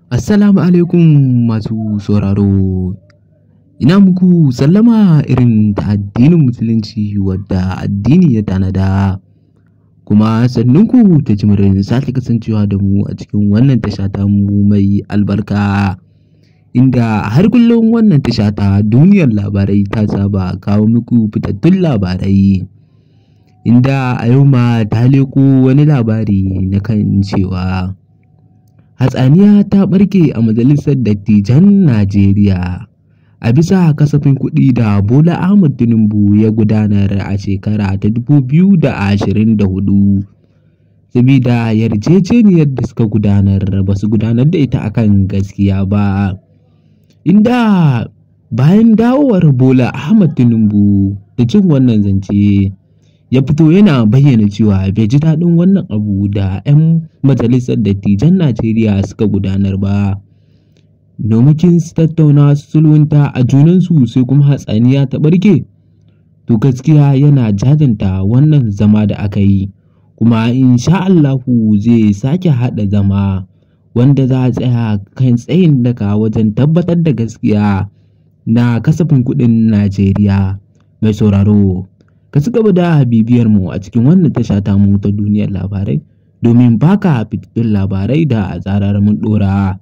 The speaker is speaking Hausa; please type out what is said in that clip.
Assalamu alaikum masu sauraro. Ina muku sallama irin ta addinin Musulunci wadda addini ya tanada. Kuma sannunku ta jimirin sake kasancewa da mu a cikin wannan tasha tamu mai albarka. Inda har kullum wannan tasha ta duniyar labarai ta saba kawo muku fitattun labarai. Inda a yau ma ta leƙo wani labari na kan cewa hatsaniya ta ɓarke a Majalisar Dattijan Najeriya a bisa kasafin kuɗi da Bola Ahmed Tinubu ya gudanar a shekara ta 2024. Sabida yarjejeniyar da suka gudanar ba su gudanar da ita akan gaskiya ba. Inda bayan dawowar Bola Ahmed Tinubu da jin wannan zance, ya fito yana bayyana cewa bai ji daɗin wannan abu da 'yan Majalisar Dattijan Najeriya suka gudanar ba. Domin su tattauna su sulhunta a junansu, sai kuma hatsaniya ta ɓarke. To gaskiya yana jajanta wannan zama da aka yi, kuma insha Allahu zai sake haɗa zama wanda za a tsaya kan tsayin daka wajen tabbatar da gaskiya na kasafin kuɗin Najeriya. Mai sauraro, ka ci gaba da bibiyar mu a cikin wannan tasha tamu ta duniyar labarai domin baka fitattun labarai da zarar mun ɗora.